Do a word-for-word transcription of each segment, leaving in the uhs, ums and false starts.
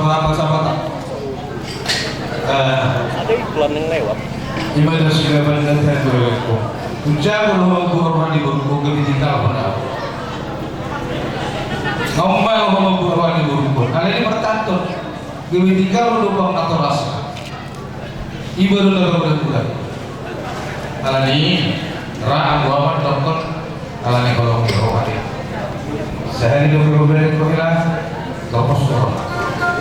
Apa sabata? Eh, ada iklan yang lewat. Ima da silaban na tehan do lewat ko. Unjago do ho mambuat roha ni borungkon gabe tinggal pada. Ngomong ho mambuat roha ni borungkon. Alai di pertanto gabe tinggal do bang atau rasa. Iba do na baguda-guda. Alani ra anggo aman dokkon. Alani holong di roha di. Sahali do berubah di kohila. Topos do.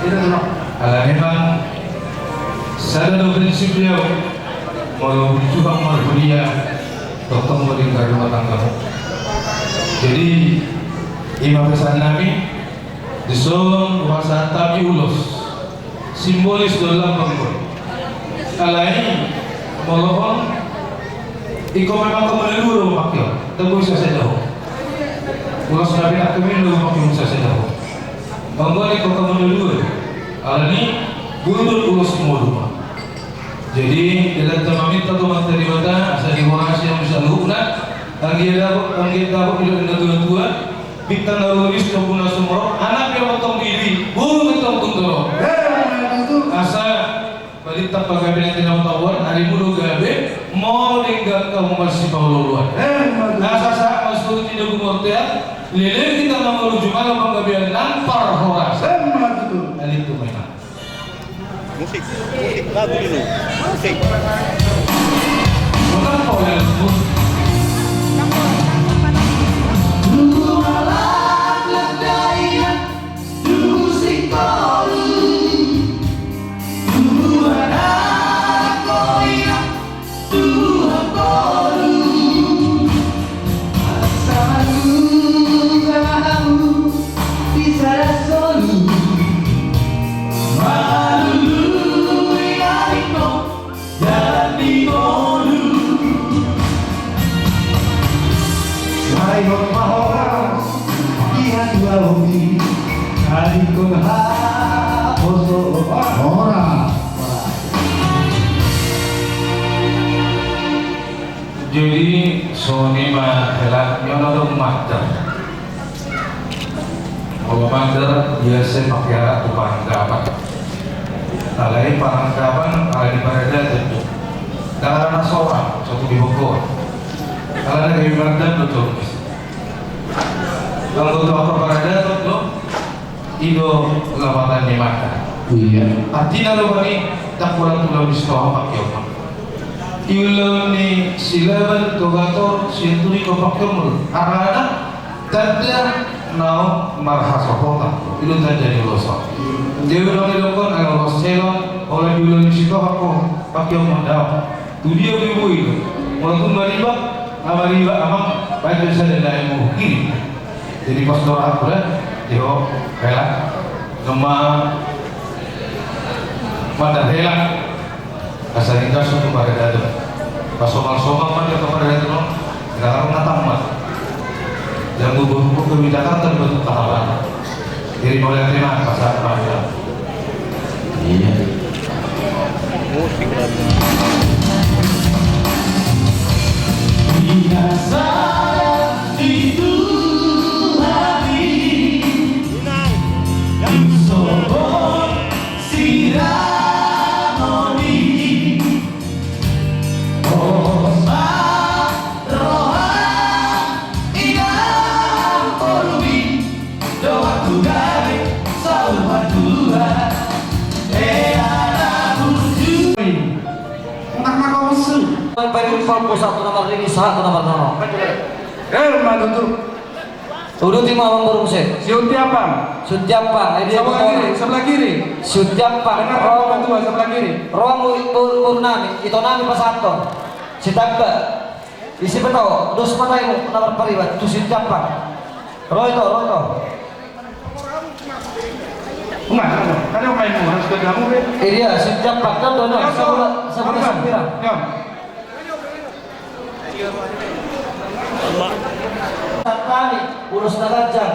Itu do. Alani memang sada do prinsip dia. Molo butuh marhuria. Totong mending rumah tanggamu. Jadi ima pesan nami. Dison hupasahat hami ulos. Simbolis do lambang do. Alai molo on ingkon memang hamu na dua do mangke on. Tabo bisa saja ho. Ulos na pinangkami do mangke bisa saja ho. Molo on ingkon hamu na dua do. Alani godang ulos moduma. Jadi dalan ta maminta tu Amanta Debata asa dihorasi hamu saluhutna. Anggiat dapot, anggiat dapot didok na tua-tua. Bintang na rumiris, tombun na sumorop, anak pe mantong didui, boru mantong tundolo. Asa balintang pagabe na tinaon-taon, arimu do gabe, molo denggan hamu marsipaolo-oloan. Asa sahat ma solu tindaku mortean, leleng hita mangolu jumala panggabean nang parhorasan. Alai tu memang. Musik, musik, lagu dulu. Musik. Tuhan boru, asa malua hamu di sada solu, malului ari on dalan ni ngolu. Sai hot ma horas di hatuaon i, adingkon haposo. Horas. Jadi songon i ma hela, on adong mandar. Molo mandar biasa pake arak tu paranggapan. Alai paranggapan ala ni paradaton do. Ndang ala na soang, sotung di bongko. Ala na gabe mandar do tongkis. Anggo tu angka paradaton do. I do lapatan ni mandar. Iya. Artina do bani, ndang pola tu laho ni Sitohang pakeonmon. I ulaon ni Silaban, Togator, Sianturi do pakeonmon. Harana tanda naung marhasohotan. I do tanda ni ulos on. Jadi unang didokkon ala ulos helon, olo di ulaon ni Sitohang ho pakeonmon, daong. Tu dia boi-boi do. Molo tung maribak, nga maribak amang, baen do sada na emu kiri. Jadi pos do rohangku da, di ho hela, nunga mandar hela. Asa ringgas tu paradaton. Pasomal-somal ma di paradaton on, hela na tammat. Jam dua puluh ke Jakarta di Batu Tahapan. Jadi mauliate ma pasahat ma. Iya. Musik lagi. Tidak salah di Tuhan i. Sobot si Ramon i. Pos ma roha i nang boru i. Dohot tu gabe saur matua. Hea na burju. Enak na kau musu. Baik, baik, baik, pusat tu nomor ini, sahat tu nomor nono. Eh, ma tutu. Uduti ma amang boru muse. Siutiapang. Siutiapang, eh, dia sebelah kiri, sebelah kiri. Siutiapang. Dengar, rong, sebelah kiri. Rong, boru, boru nami, ito nami pasahathon. Sitamba. Ise pe tau, dos ma tahimu na marpariban tu Siutiapang. Ro ito, ro ito. Unang, unang. Kada main mu, harus pegang mu be. Eh, dia, Siutiapang kan, dono, sabola, sabola sampira. Santani, ulos na ganjang.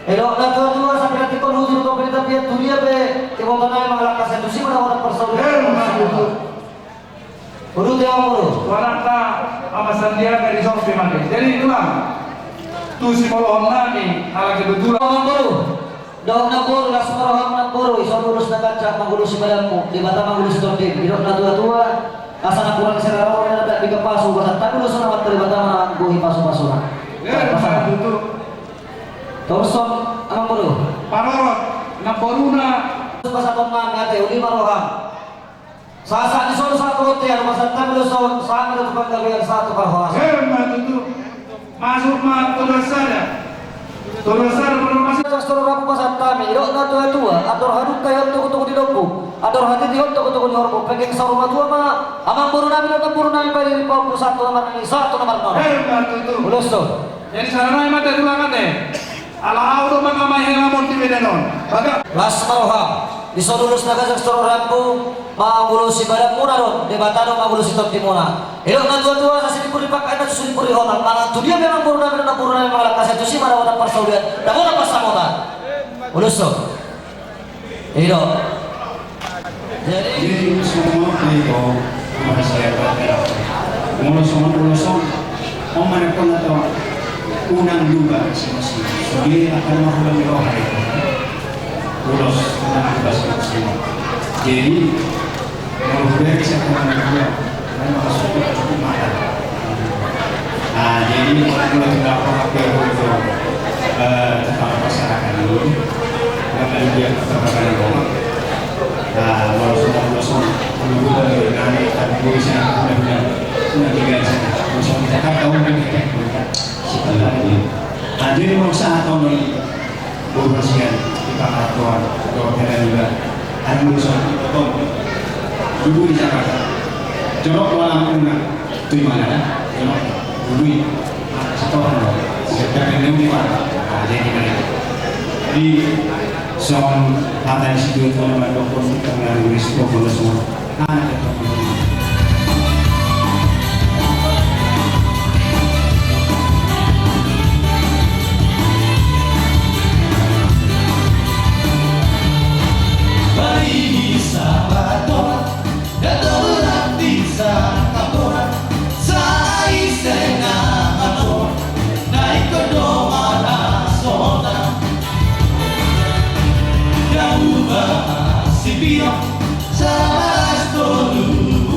Elo, na tua-tua, sampe nanti kau hujur kau berita biar tu dia be, tiba-tiba naik malah kasih tu si mana orang persaudara. Eh, betul. Uduti amang boru. Tu anakna Ama Sandiaga di Sorpi mate. Jadi tulang. Tu simolohon nami ala kebetulan. Amang boru. Dok namboru, las ma roham namboru, dison ulos na ganjang mangulosi badanmu, Debata mangulosi tondim, didok natuatua, asa napuran sirara on na dapot di pasu, pasahat hamu do songon i ma tu Debata mananggohi pasupasuna. Pasahat. Torus on, amangboru. Parorot namboruna. Pasahat on ma ate, uli ma roham. Sahat-sahat ni solu sahat tu bontean, pasahat hamu do songon i, sahat ma tu panggabean, sahat tu parhorasan. Emma tutu. Masuk ma tu na sada. Tu na sada, tu na sada. Sasoro rabu pasahat hami, didok natuatua, andor hadungka i on togutogu ni lombu, andor hatiti i on togutogu ni horbo, pengkeng saur matua ma amangborunami dohot namborunami, bahen ni pahompu sahat tu na marnini, sahat tu na marnono. Emma tutu. Ulos on. Jadi sada nai ma ate tulang ate. Ala au do mangamai hela mon di medan on. Baga. Las ma roham. Dison ulos na ganjang, sasoro rabu mangulosi badanmuna do on, Debata do mangulosi tondimuna. Didok natuatua, asa sinimbur ni pangkatna tu sinimbur ni hotang, manang tu dia pe amangborunami dohot namborunami mangalangka, sai tusi ma dapotan parsaulian, dapotan pansamotan. Ulos on. Didok. Jadi, jadi songon i do, molo songon ulos on, on ma na pernah tong, unang lupa sini-sini. Sude akan mahula ni roha i. Ulos, unang lupa sini-sini. Jadi, molo hubereng sian unang lupa. Nah, jadi, molo tinggal pakai untuk, eh, tentang masyarakat ini, maka dia keterpakai rumah. Nah, molo songon, molo songon, molo bukan dari nami, tapi gue bisa, udah, udah, udah tinggal di sana. Molo songon Jakarta, udah, udah, udah. Nah, jadi, molo saat tahun ini, Boru na sian di pangarantoan, dohot hela niba, adong do songon i, tong. Tubu di Jakarta. Jonok do alam unang. Tu imana da? Jonok. Tubu i. Setoran do. Setoran do. Ah, jadi, dison hata ni situatua na mandokkon di tengah ruris, pokokna songon. Sipiro, salas tolu.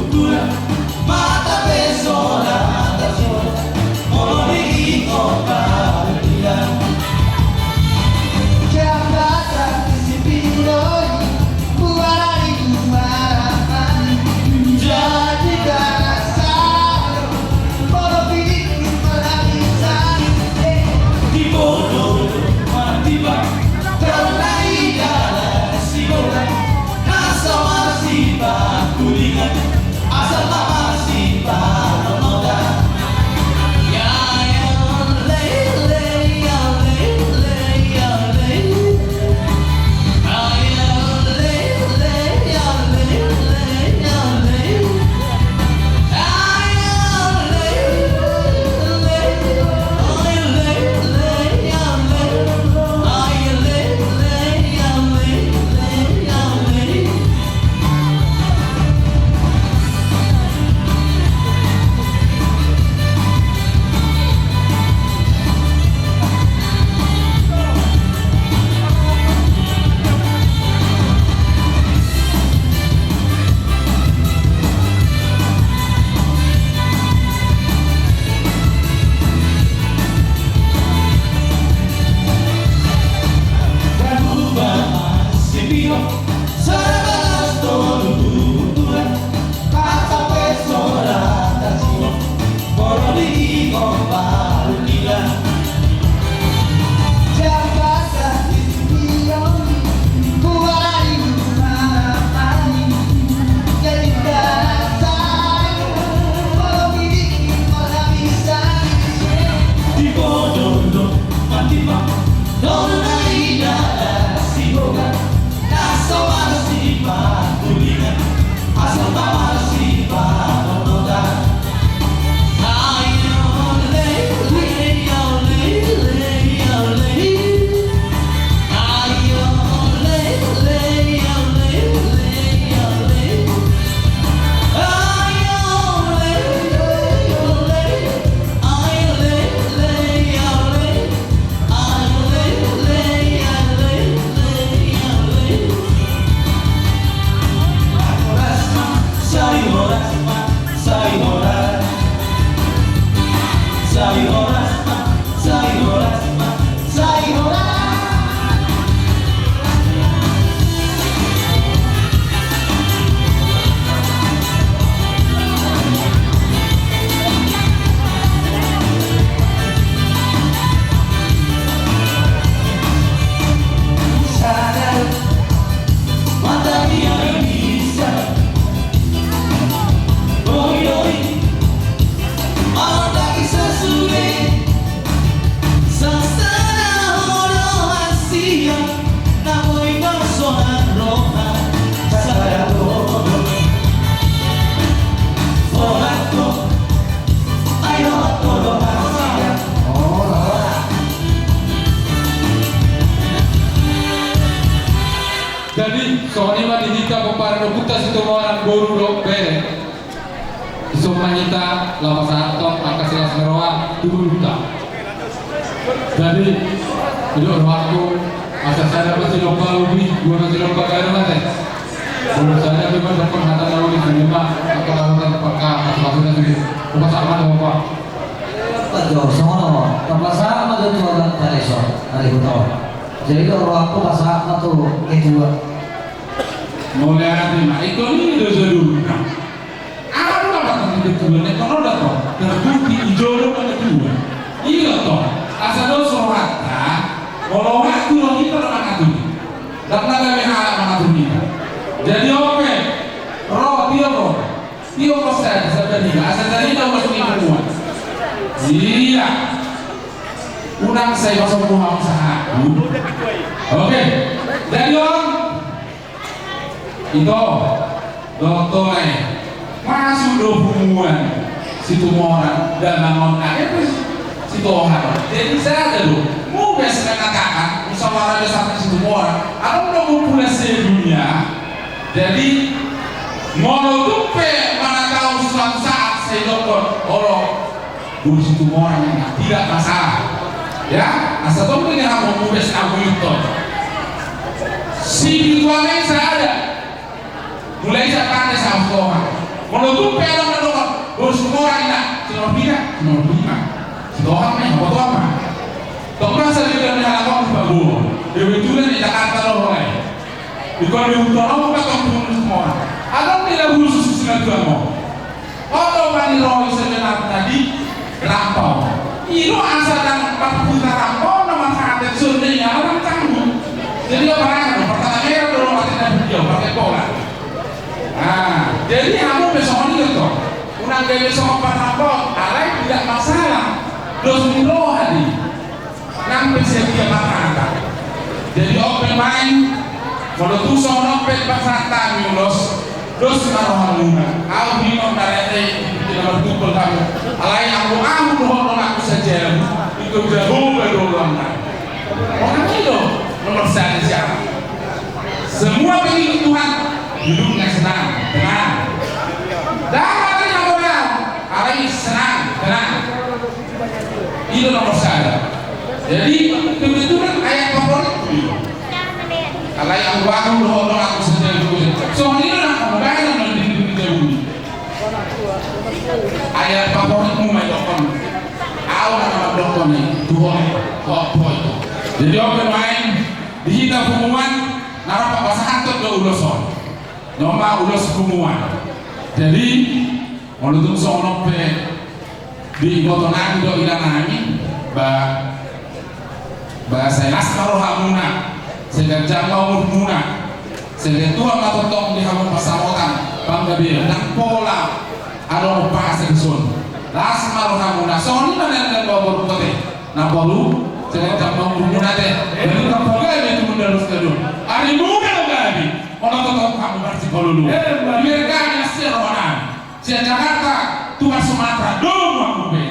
Hita lapasathon angka silas ni roha tu ngolunta. Jadi, i do rohangku, asa sada ma silompa ubi, dua ma silompa garu ma te. Molo sada pe ma dokkon hata na uli, songon i ma angka lapasathon, angka lapasathon na songon i. Hupasahat ma tu ho. Betul, songon i. Tapasahat ma tu ho, Pak Leso, ari Huta. Jadi, rohangku pasahat ma tu ketua. Mauliate ma, ingkon i do jadulna. Aha do lapasathon ni ketua, ingkon on do tong. Terbukti i jolo ma ketua. I do tong. Asa dos rohanta, molo waktu ro hita do mangatur i. Ndang na gabe halak mangatur hita. Jadi on pe, ro, tio ho. Tio ho saja, sabar hita. Asa jadi na ulos ni punguan. Iya. Unang sai pasombu hamu sahat. Oke. Jadi on. Ito, dohot ho, lae. Masuk do punguan Situmorang, Damang on, ate pe Sitohang. Jadi sada do. Mubes mengatakan, musyawarah besar Situmorang. Adong do kumpulan sedunia. Jadi, molo tung pe manang tahu suatu saat sai dokkon, olo, boru Situmorang, tidak masalah. Ya, asa tong pe hamu mubes na huihuthon. Sipituan i sada. Mulai sian pande sahat tu Sitohang. Molo tung pe adong na dokkon, boru Situmorang, inna, Situmorang, Situmorang. Sitohang ma i, apa tu apa? Tong bangsa di dalam halak on, Pak Guru. Kebetulan di Jakarta do ho, lae. Ingkon dihuthon on pe tong tu Situmorang. Adong di lagu khusus sian tuamu. Oto bani roh i sebenarna di rampa on. I do asa ndang marputar rampa on na marhata songon i, ala ndang tanggung. Jadi, apa namanya, pertama merah dulu, artinya dia pakai bola. Nah, jadi hamu pe songon i do tong. Unang gabe songon parrampa on, alai tidak masalah. Dos ni roha do i. Nang pe setia marhata. Jadi on pe ma i, molo tung songon on pe pasahat hami ulos, dos ma rohamuna. Ahu hinon na rete, tidak bertumpul kamu. Alai anggo ahu dohot donganku sajabu, itu Jahowa do rohana. Rohana i do nomor sada siapa? Semua pengikut Tuhan hidupnya senang, tenang. Damang ni hamu, alai senang, tenang. I do nomor sada. Jadi, kebetulan ayat favoritku i. Alai anggo ahu dohot donganku sajabu. Songon i do na hamu baen na di, di, di, di. Ayat favoritmu ma i dokkon. Ahu na mandokkon i tu ho, ho, ho. Jadi on pe ma i, di hita punguan, na rap pasahathon do ulos on. Na on ma ulos punguan. Jadi, molo tung songon on pe, diboto nami dohot ina nami, ba, ba sai las ma rohamuna, sai ganjang ma umurmuna, sai ganjang ma tongtong di hamu pansamotan, panggabean, ndang pola adong umpasa dison. Las ma rohamuna, songon i ma nian, nian boru, boru, ate. Na boru, sai ganjang ma umurmuna, ate. Jadi ndang pola gabe tu munda dos gadong. Arimuna do gabe, molo tongtong hamu marsipaolo-olo. Diberkahi na sian rohanami. Sian Jakarta tu Sumatera, domu hamu be.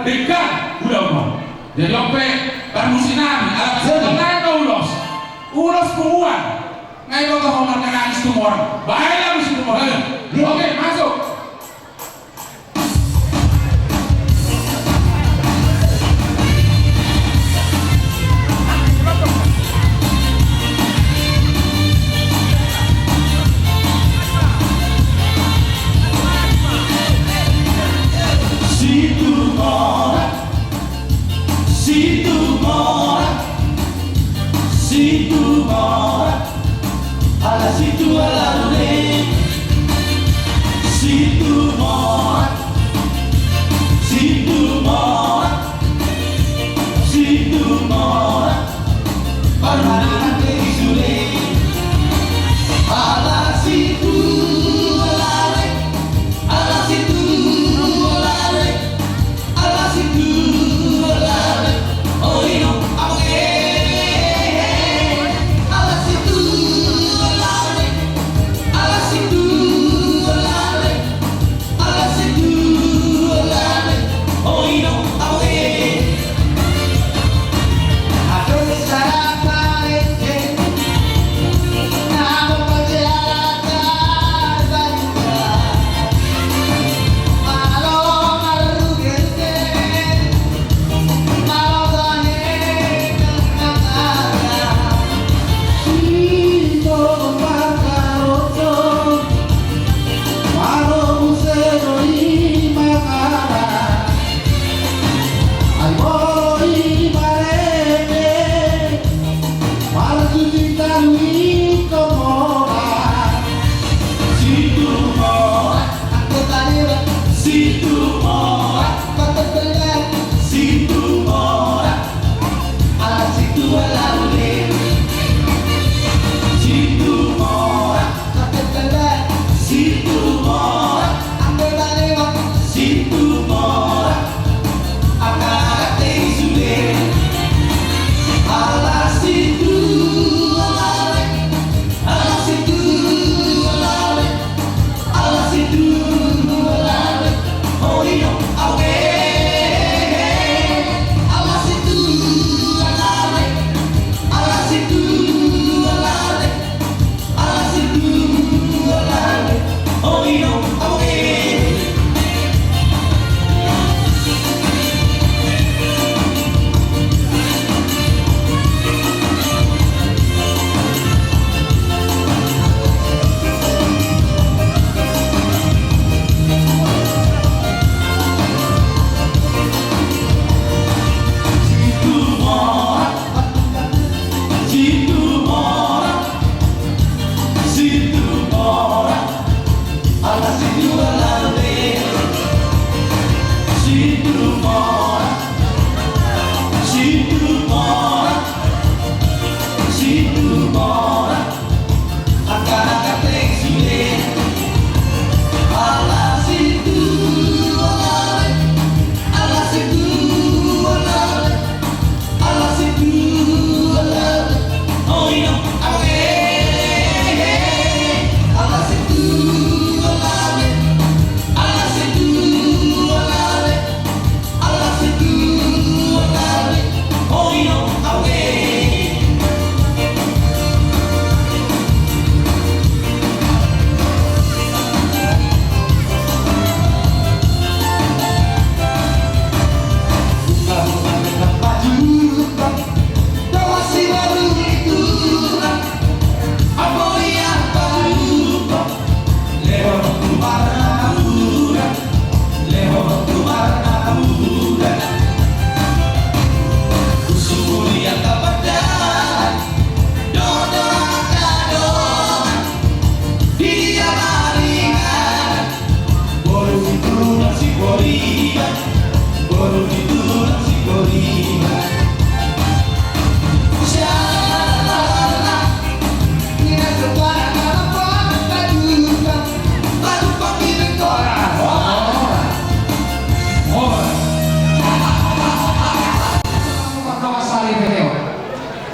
Denggan, udah, udah. Jadi on pe, parmusiknami, ala sian na ulos. Ulos punguan. Nga iboto ho marga nami Situmorang. Baen nami Situmorang. Oke, masuk. Situmorang, Situmorang, Situmorang. Ala Situmorang, Situmorang, Situmorang, Situmorang. Parmaraan ke isule. Ala Situmorang, ala Situmorang.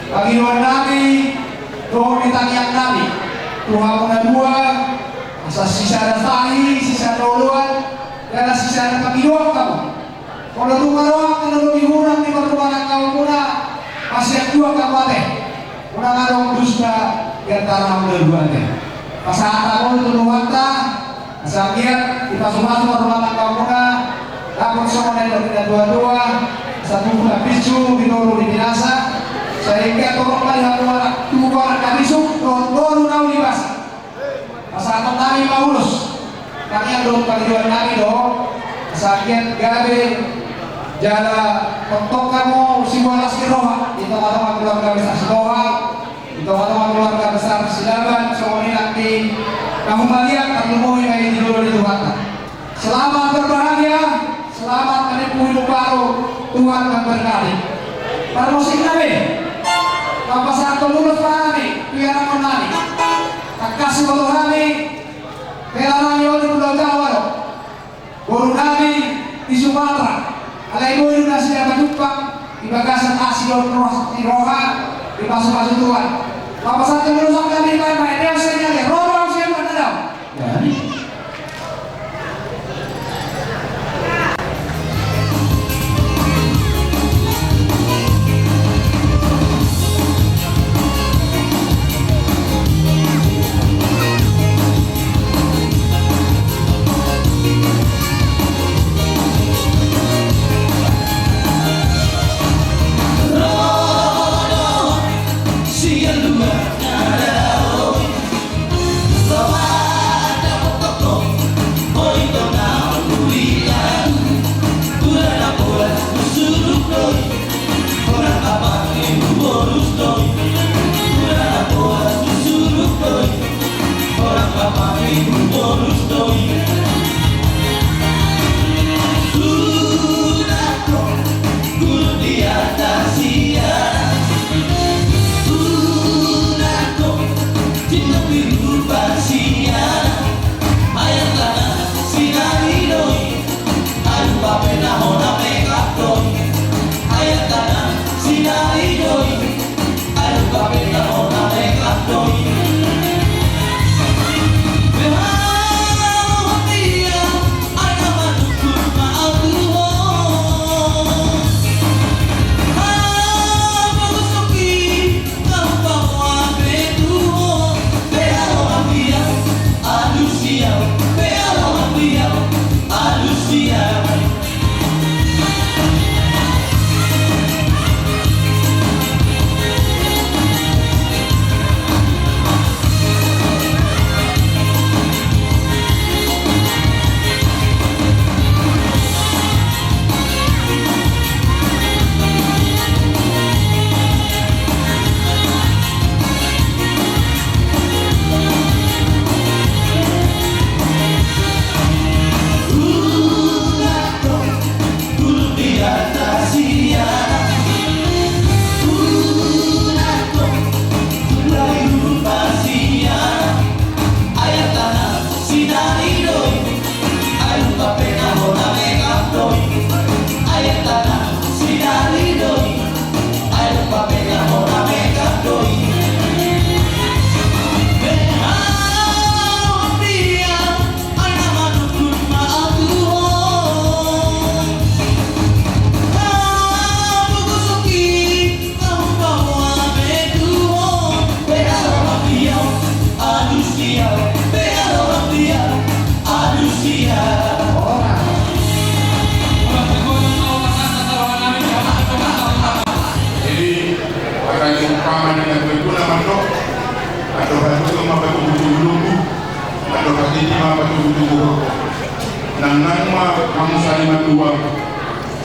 Pangidoan nami, dohot tangiang nami tu hamu na dua, asa sisada tahi, sisada oloan, jala sisada pangidoan hamu. Molo tung adong na lobi hurang di pardonganan hamu muna, masian juak hamu ate. Unang adong dusta di antara hamu na dua ate. Pasahat hamu tu Tuhanta, asa anggiat dipasupasu pardonganan hamu muna, dapot songon na nidok ni na tuatua, asa tubu na pinsu, di toru di pinasa, sahingga torop ma di hamu anak, tubu anak na bisuk, dohot boru na uli basa. Pasahaton nami ma ulos, tangiang dohot pangidoan nami do, asa anggiat gabe jala tongtong hamu sibolas ni roha di tongatonga keluarga besar Sitohang, di tongatonga keluarga besar Silaban, songon i nang di na humaliang, tarlumobi ma i di jolo ni Tuhanta. Selamat berbahagia, selamat menempuh hidup baru, Tuhan memberkati. Parmusikna be, pasahathon ulos ma hami tu ianakhon nami. Tangkas huboto hami, hela nami on di Pulau Jawa do, boru nami di Sumatera. Alai boi do nasida pajumpang di bagasan asi dohot roha, di roha, dipasupasu Tuhan. Pasahathon ulos ma hami, baen ma i, ro do au sian Mandadao.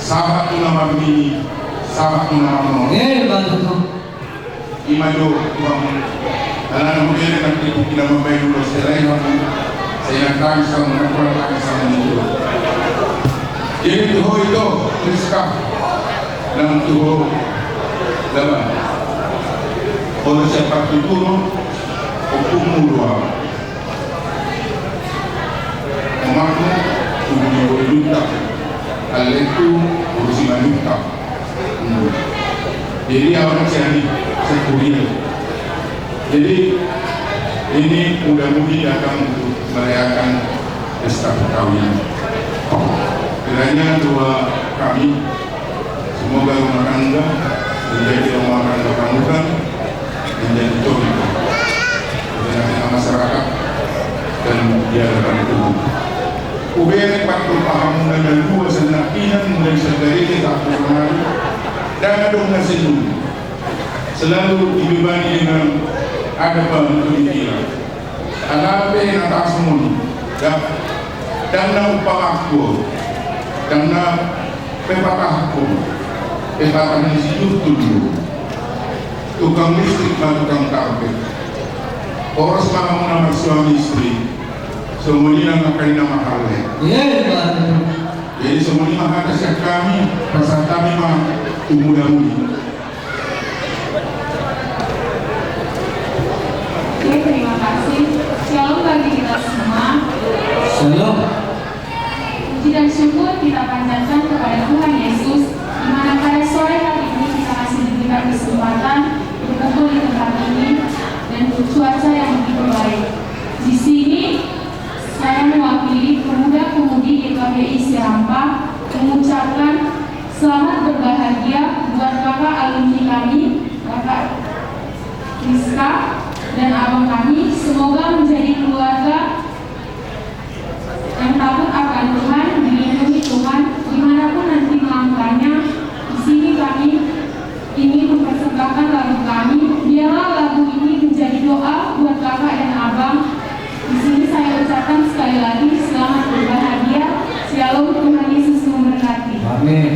Sahat tu na marnini, sahat tu na marnono. Eh, bagus tu. Ima jo uang. Alana mungkin nanti kita mambaik dulu selai kamu. Saya datang sama, datang sama itu. Jadi tu ho itu, Rizka. Dan tu ho, Laban. Kalau siapa tu turun, hukum dua. Omakmu, tubu ni boi duta. Alekku, urusi manuta. Hmm. Jadi, awak cari sekurian. Jadi, ini muda-mudi datang untuk merayakan pesta perkawinan. Kiranya doa kami, semoga rumah tangga menjadi rumah tangga panutan, menjadi contoh di tengah-tengah masyarakat dan di hadapan umum. Hubereng pangkol pahamuna na dua, sanangkinan mulai sadari ke satu kemari, dan adong na selalu dibebani dengan ada pemikiran. Alana pe na tasmon, dan na umpamahon, dan na pepatahon, pepatah ni si Jurtul. Tukang listrik ma tukang karpet. Horas ma hamu na marsuami istri. Songon i nang angka ni na marhallet. Iya, iya, Pak. Jadi songon i ma hata sian hami, pasahat hami ma tu muda-mudi. Oke, terima kasih. Shalom bagi kita semua. Shalom. Puji dan syukur kita panjatkan kepada Tuhan Yesus, di mana pada sore hari ini kita masih diberikan kesempatan berkumpul di tempat ini dan cuaca yang begitu baik. Di sini, saya mewakili pemuda-pemudi G K P I Sirampa mengucapkan selamat berbahagia buat kakak alumni kami, Kakak Rizka, dan abang kami. Semoga menjadi keluarga yang takut akan Tuhan, dilindungi Tuhan dimanapun nanti melangkahnya. Di sini kami ingin mempersembahkan lagu kami. Biarlah lagu ini menjadi doa buat kakak dan abang. Di sini saya ucapkan sekali lagi selamat berbahagia. Shalom, Tuhan Yesus memberkati. Amin.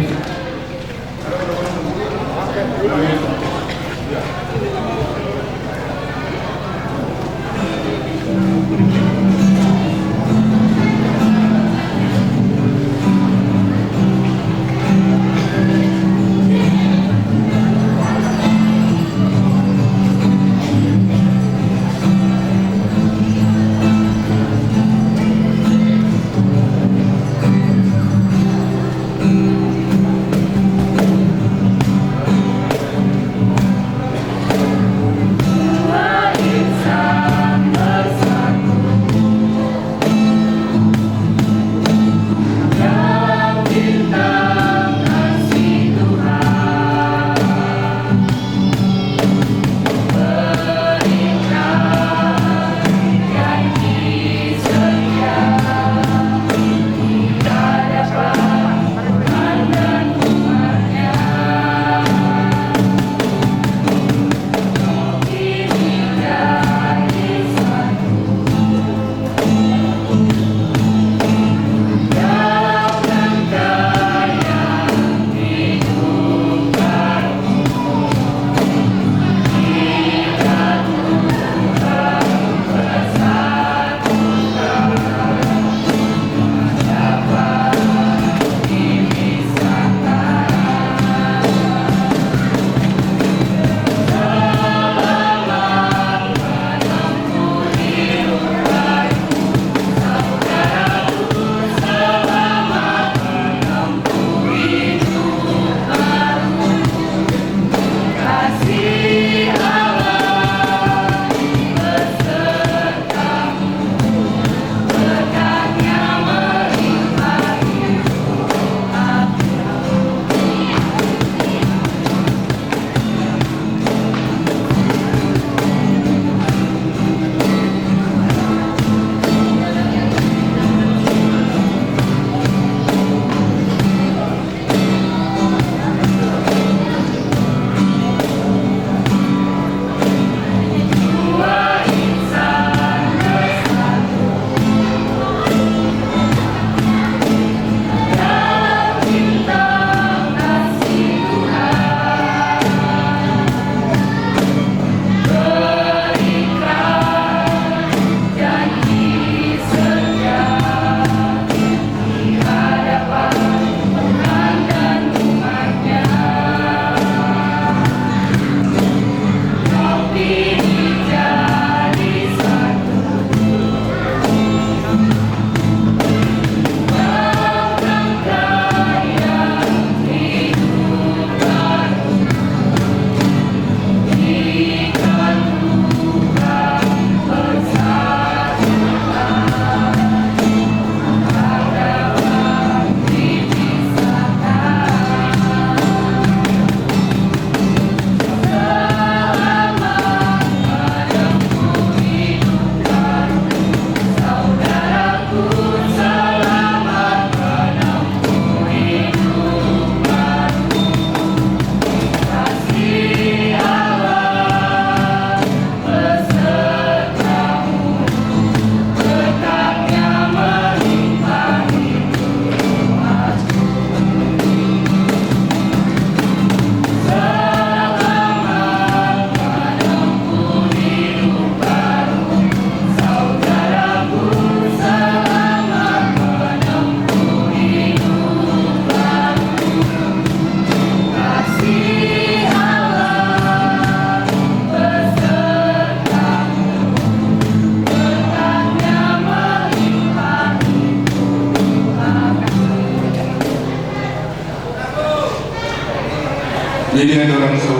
Jadi, andorang so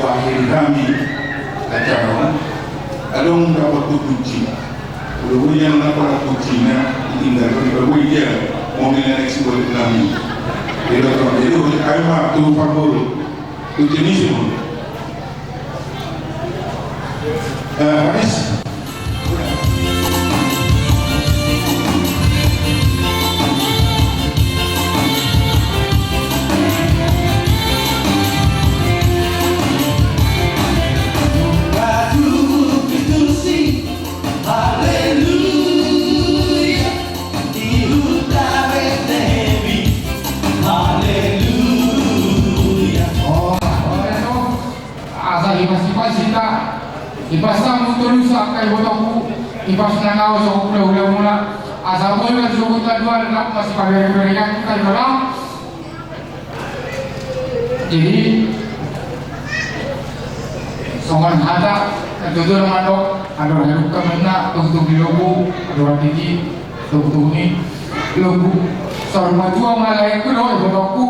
akhiri hami acara on, adong dapot tu kunci. Udah boi yang dapot kuncina, tinggal di boi dia, mobil yang si boi kami. Jadi, adong, jadi, udah kami mah tu parboru. Kunci ni semua. Eh, Anis. Asa hipas-hipas hita, hipas sambu tolu sa angka ibotongku, hipas na nau so hula-hula muna, asa boi ma sogot na dua na masipabere-bere kan kita ibadah. Jadi songon hata na tutu na mandok, andor haluka menna tongtong di lobu, andor tinggi tongtong ni lobu. Saur matua ma laengku dohot ibotongku.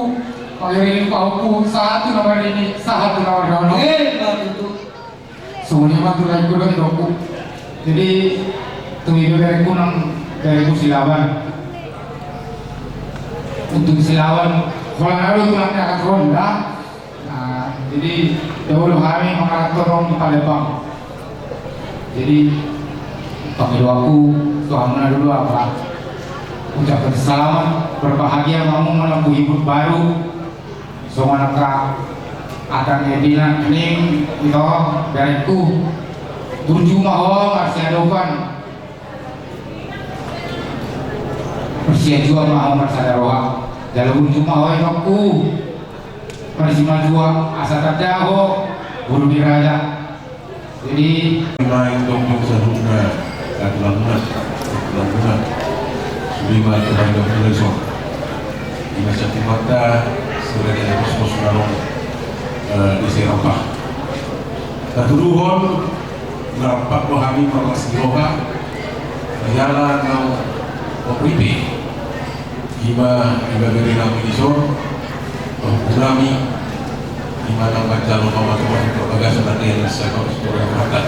Panggiring pahompu, sahat tu na marini, sahat tu na mardalan. Eh, ma tutu. Songon i ma tu laengku dohot ibotongku. Jadi tu ibeberengku nang, beberengku Silaban. Untuk Silaban, holan adong tulang ni angka ronda. Nah, jadi dahulu hami mangalap tolong di Palembang. Jadi pangidoanku tu hamuna dulu apa? Ucapkan selamat berbahagia ma hamu menempuh hidup baru. Songon angka adong na bilang ning ito, berengku. Burju ma ho marsiadopan. Marsiajuan ma ho marsada roha. Jala burju ma ho itongku. Marsimatua asa tanda ho boru ni raja. Jadi, main tongtong saluhutna, tulang muna, tulang muna. Sude ma tulang muna dison. Di masa timata sudah ada pos-pos na long, eh, di Serapa. Tatuduhon, rampak do hami marlas ni roha. Jala nau O P P. Ima, ima bere nami dison, pahompu nami, ima nang manjalo pamasumasu parbagason ate yang saka pasuparan mata.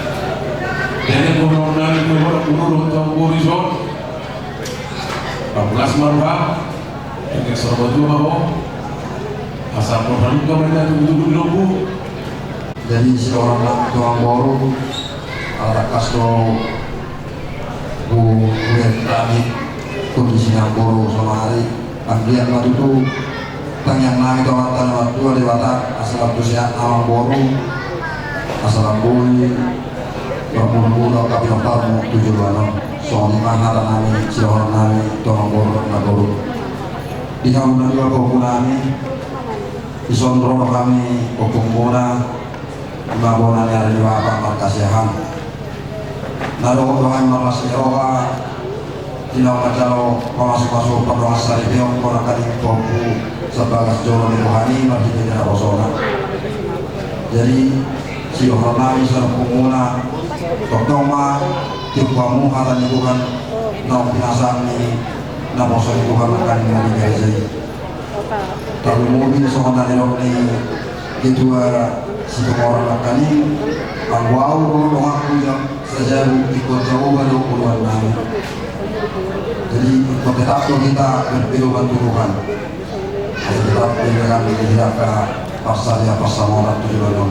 Jadi, boru nami, boru, boru, boru, boru dison, pamulas ma roham, tinggal selamat dua ma ho, asa mo haluka menna tu tutu di lobu. Jadi, sidohonon nami tu amangboru, ala tangkas do Huhut hami kondisi ni amangboru sonari, anggiat ma tutu tangiang nami tu Amanta na martua Debata asa lam tu sehat amangboru, asa lam boi marmula-mula angka pinomparmu tu joloan on. Songon i ma hata nami, sidohonon nami tu amangboru dohot namboru. Di hamu na dua pahompu nami, dison ro do hami ompung muna, ima bona ni ari ni bapa marhasiahan. Na dohot do hami marlas ni roha, di na manjalo pamasumasu pardongansaripeon, bona nangkaning pahompu sian bagas joro ni roha ni marhite di naposona. Jadi, sidohonon nami sian ompung muna, tongtong ma tiop hamu hata ni Tuhan, naung pinasahat ni naposo ni Tuhan nangkaning na di gareja i. Tarlumobi songon na nidok ni ketua Situmorang nangkaning, anggo au do donganku jam sajabu, ingkon Jahowa do oloan nami. Jadi ingkon tetap do hita berpedoman tu Tuhan. Asa tetap dilekan di hita angka parsada parsamotan tu joloan on.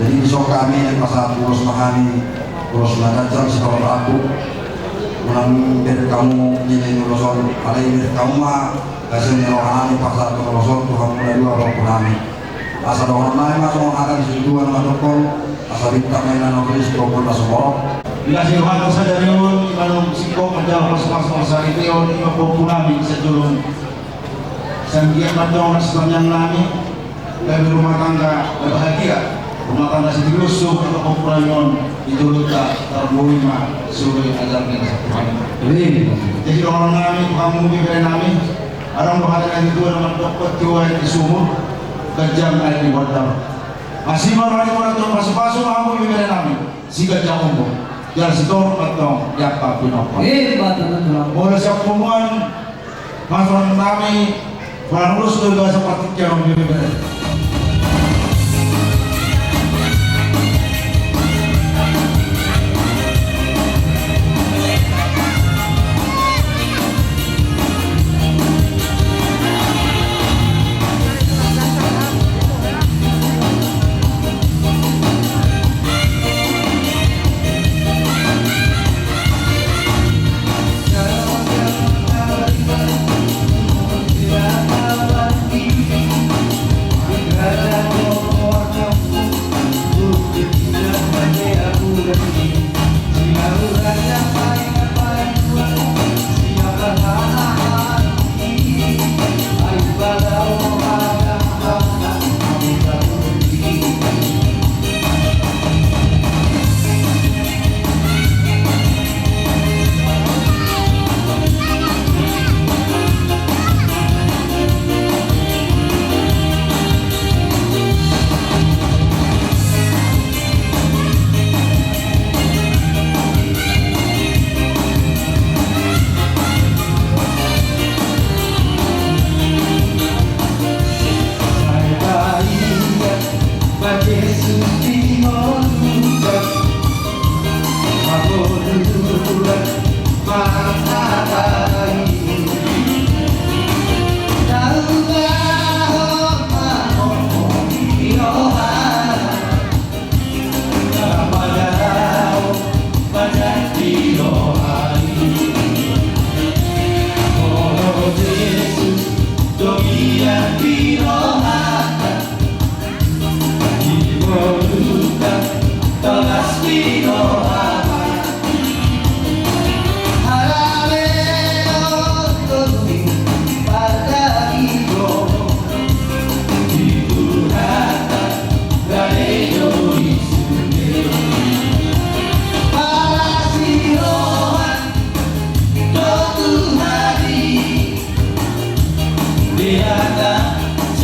Jadi dison hami naeng pasahat ulos ma hami, ulos na ganjang sipasahatonku. Unang bereng hamu nilai ni ulos on, alai bereng hamu ma hasian ni roha nami pasahathon ulos on tu hamu na dua pahompu nami. Asa dohonon nami ma songon hata ni situatua na mandokkon, asa bintang ma inna na uli sikombo na sumorop. Dikasih Tuhan sadari on, ima nunga singkop manjalo pasupasu marsaripeon, ima pahompu nami sian jolo. Sai anggiat ma antong na sitangiang nami, gabe rumah tangga na bahagia, rumah tangga sitirunsuk, angka pahompu nami on di jolonta, tarboi ma sude ajar ni na satuan. Amin. Jadi dohonon nami tu hamu bebere nami, adong do hata ni natuatua na mandok, tiur aek di sumur, ganjang aek di bandar. Asi ma roha ni muna tu pasupasu ma hamu bebere nami. Siganjang umur, jala sitorop ma antong di angka pinompar. Ima tutu, Tulang. Molo sian punguan, masuk nami, panuhus tu bagasan partingkian on, bebere.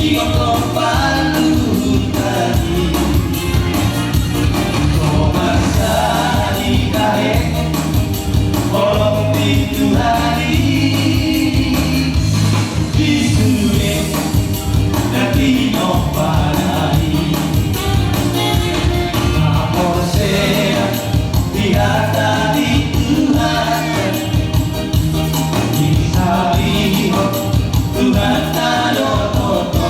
Sihompa luhut tadi, so masa ni tahe, holong pintu hadi. Di sude na tinompa nai, na porsea di hata ni Tuhan. Disalihon Tuhanta do toto.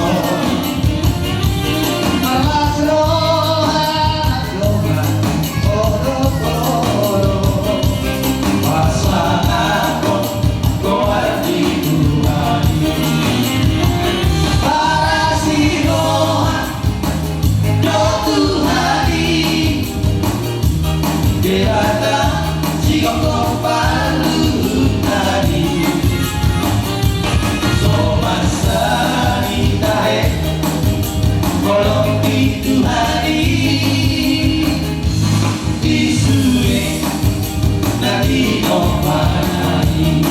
Marlas roha na jolo, jolo, jolo. Pasangaphon goar ni Tuhan i. Parasi roha do Tuhan i. Debata sigomgom parluhut tadi. So masa ni tahe, holong pintu hadi. Di sude na tinompa nai.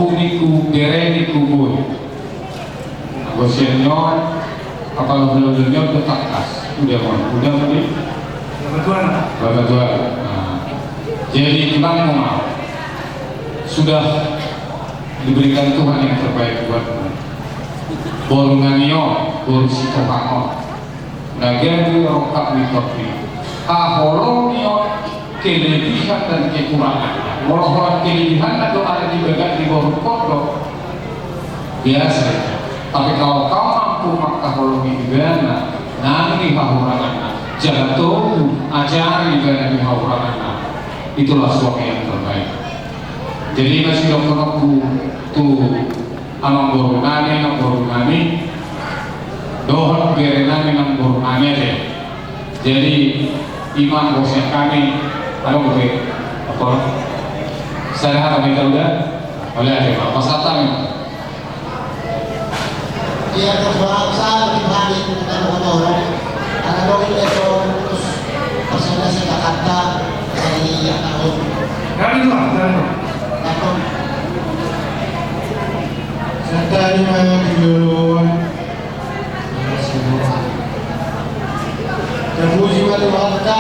Ningku, bere ningku, boi. Anggo sian ni on, apala hulahula ni on do tangkas. Uda mon, uda mon di? Batuan. Batuan. Nah. Jadi, tulang ma. Sudah diberikan Tuhan yang terbaik buatmu. Boru nami on, boru Sitohang on. Na gabe rongkap ni topi. Haholongi on kelebihan dan kekurangan. Molo holan kelebihanna do ada di bagas ni boru on do. Biasa i. Tapi kalau kau mampu mangkaholongi ibana, nang di hahuranganna. Jala togu, ajari ibana di hahuranganna. Itulah suami yang terbaik. Jadi, na sidohononku tu amangboru nami, namboru nami, dohot bere nami, namboru nami ate. Jadi, ima bosan kami, anu, oke, apa? Sana apa kita udah? Oleh aja, Pak. Pasal kami. Ia, terus bangsa, bagi bagi, kita mau tahu. Ada dong itu, terus, terus ada saya kata, dari yang tahu. Kami dua, kami dua. Takut. Serta lima dulu. Terpuji ma Tuhanta.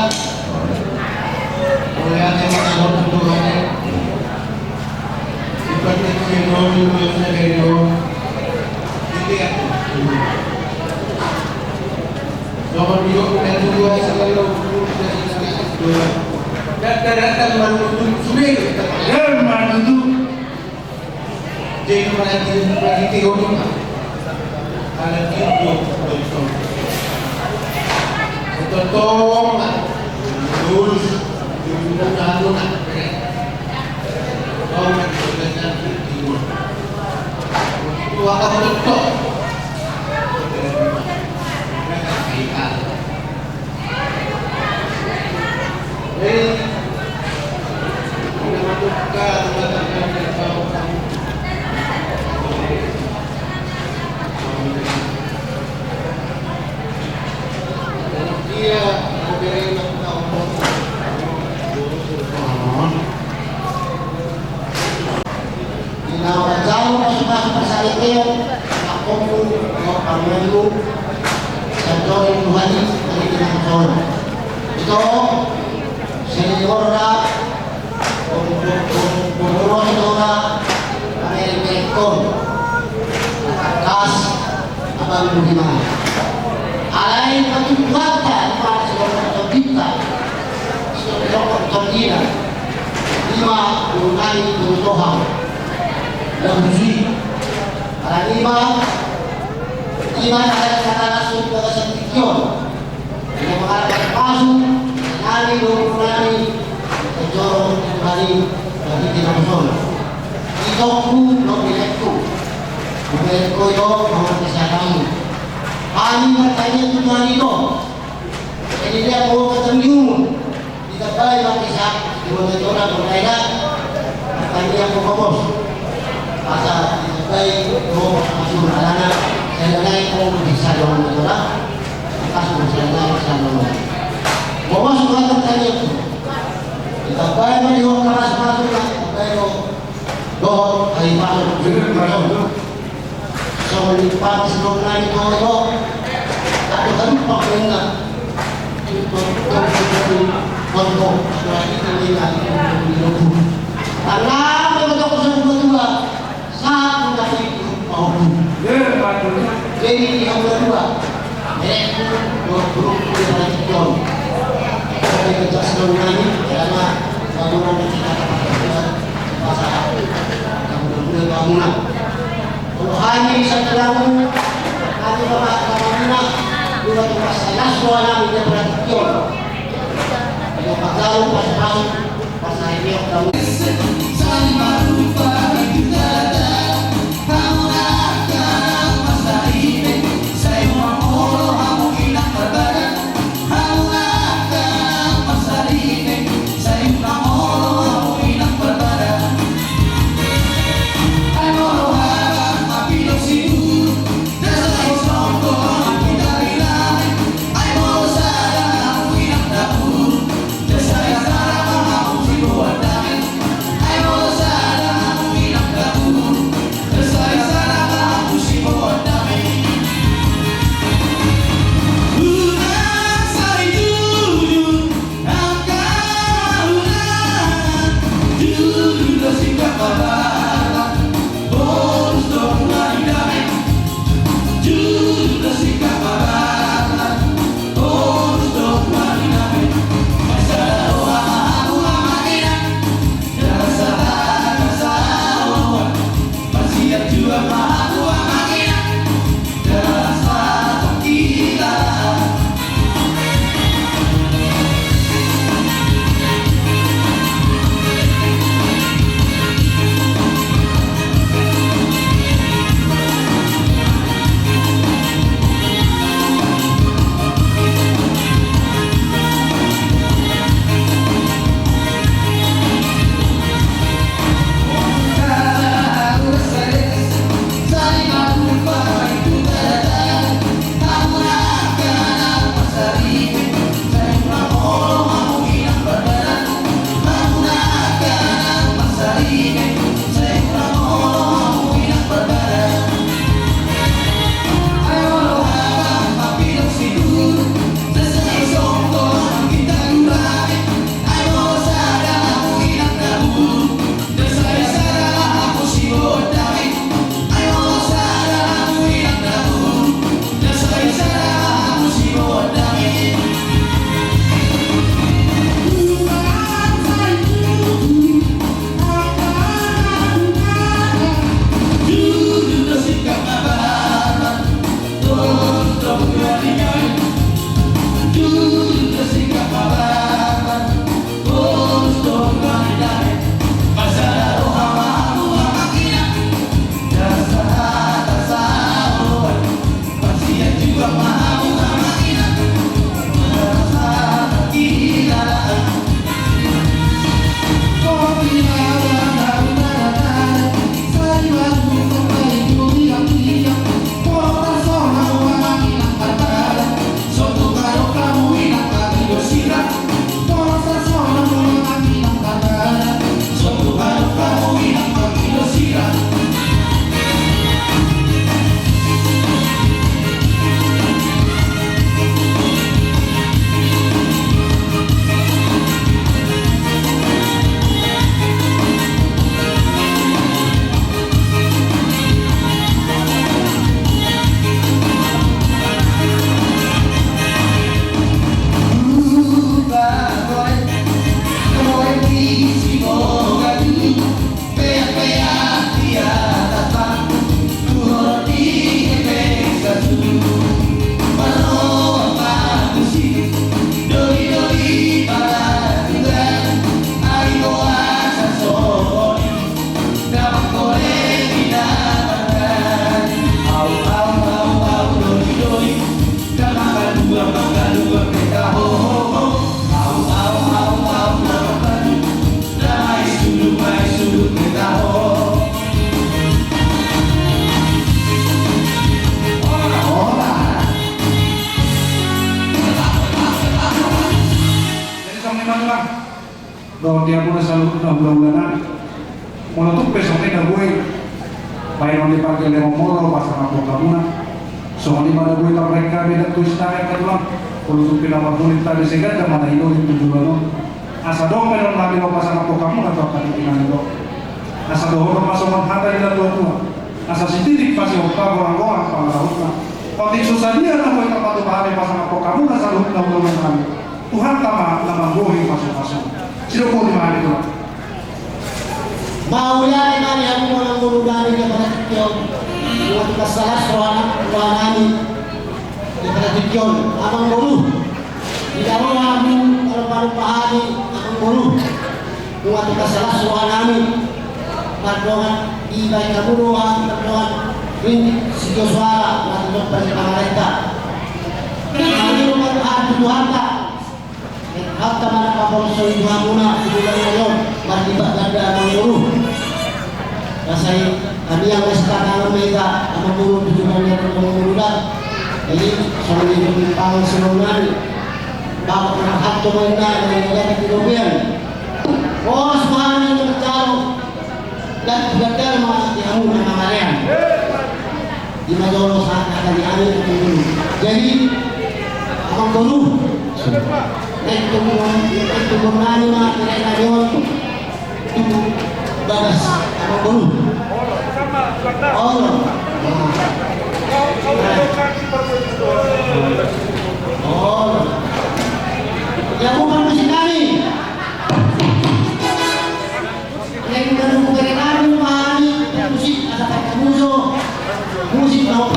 Oleh ate ma Tuhanta. Ipat ni kiri dulu, yang dari dulu. Ini ya. Nomor dua, dan dua, selalu. Datang, datang, manuntut, sudah. Ya, manuntut. Jadi, berarti, berarti teori, Pak. Ada tiga, betul. Betul, Pak. Lurus. Lurus, anu, Pak. Kau nak berkaitan di timur. Itu akan betul. Di na manjalo pasupasu pasahaton, na hombu, na panuamu, sanjori Tuhan i, dari di na manjalo. Ito, seniorna, pengurus ito na, pamereng-mereng on. Tangkas, abang Budiman. Alai patuduhanta, ima seniorna, tondinta. Seniorna, tondina. Ima, boru nami, boru Tohang. Lagu si. Alani ma, ima na halakhon na langsung di bagasan tingki on. Ima mangalap pasu, nami dohot nami, joro di bani, bani di na mason. Itongku, dohot berengku. Berengku ito, dohot kesehatan. Hami martangiang tu Tuhan ito. Jadi dia mau ketemu. Ditambai ma hita, di mata jona, mata ina, martangiang ma ho, Bos. Asa ditambai ho, Bos, masuk alana, saya naik, Bos, di sana, mata jona. Pas, Bos, saya naik, sana, Bos. Bos, Bos, Bos, martangiang. Ditambai ma di ho, Bos, masuk, ditambai ho. Dohot, ai, masuk. Songon i pangkis do nai do do. Tapi kan pakai na. Itu, itu, itu, itu, itu, itu, itu, itu, itu, itu. Karena memang aku sudah tua. Saat sudah itu, mau. Jadi, yang kedua, mereka dua grup yang lagi don. Saya kerja sedang nani, karena bangunan kita dapat masa, bangunan, bangunan. Rohani bisa terbangun, hati Bapak Bapak Mina, dua tugas saya suara minta perhatian. Yang pertama pas-pas, pas saya dia kamu. Jadi songon i ma tulang. Dohot di hamuna saluhutna hulahula nami. Molo tung pe songon i na boi baenon ni pargellengon molo pasangaphon hamuna. Songon i ma na boi tabaen hami datu istana i tulang. Molo tung pe na marhulin tabe seganda ma na hinolin tu joloan on. Asa dohot baenon nami laho pasangaphon hamuna tu angka tingki nami do. Asa dohonon ma songon hata ni natuatua. Asa sititik pasihon pagoranggoran pangarahutna. Otik so sadia na boi tapatupa hami pasangaphon hamuna saluhutna hulahula nami. Tuhanta ma na manggohi pasupasu. Sidok boti ma hami tulang. Mauliate ma di hamu amang boru nami di tingki on. Nunga tung las roha nami di tingki on amang boru. Di daroha hamu molo palupa hami amang boru. Nunga tung las roha nami. Pardongan dibaen hamu do hami pardongan ringgit sitio suara na tung paling pamarenta. Hami do palupa hami Tuhanta. Hata mana pabolsoi di hamuna di bulan on marlipat ganda amang boru. Rasai kami yang masih tangan mega amang boru di bulan on amang boru da. Jadi songon i di pangan songon nami. Bapak na hatto main na na yang ada di robean. Boros mani mencaro. Dan buat dalam di hamuna mangalean. Ima jolo sahat hata ni hami amang boru. Jadi amang boru, naeng tumbuhon, naeng tumbuhon nami ma, naeng nami on tu bagas amang boru. Olo. Olo. Ya bukan musik kami. Yang baru berenang mani musik ada kata musuh. Musik mau.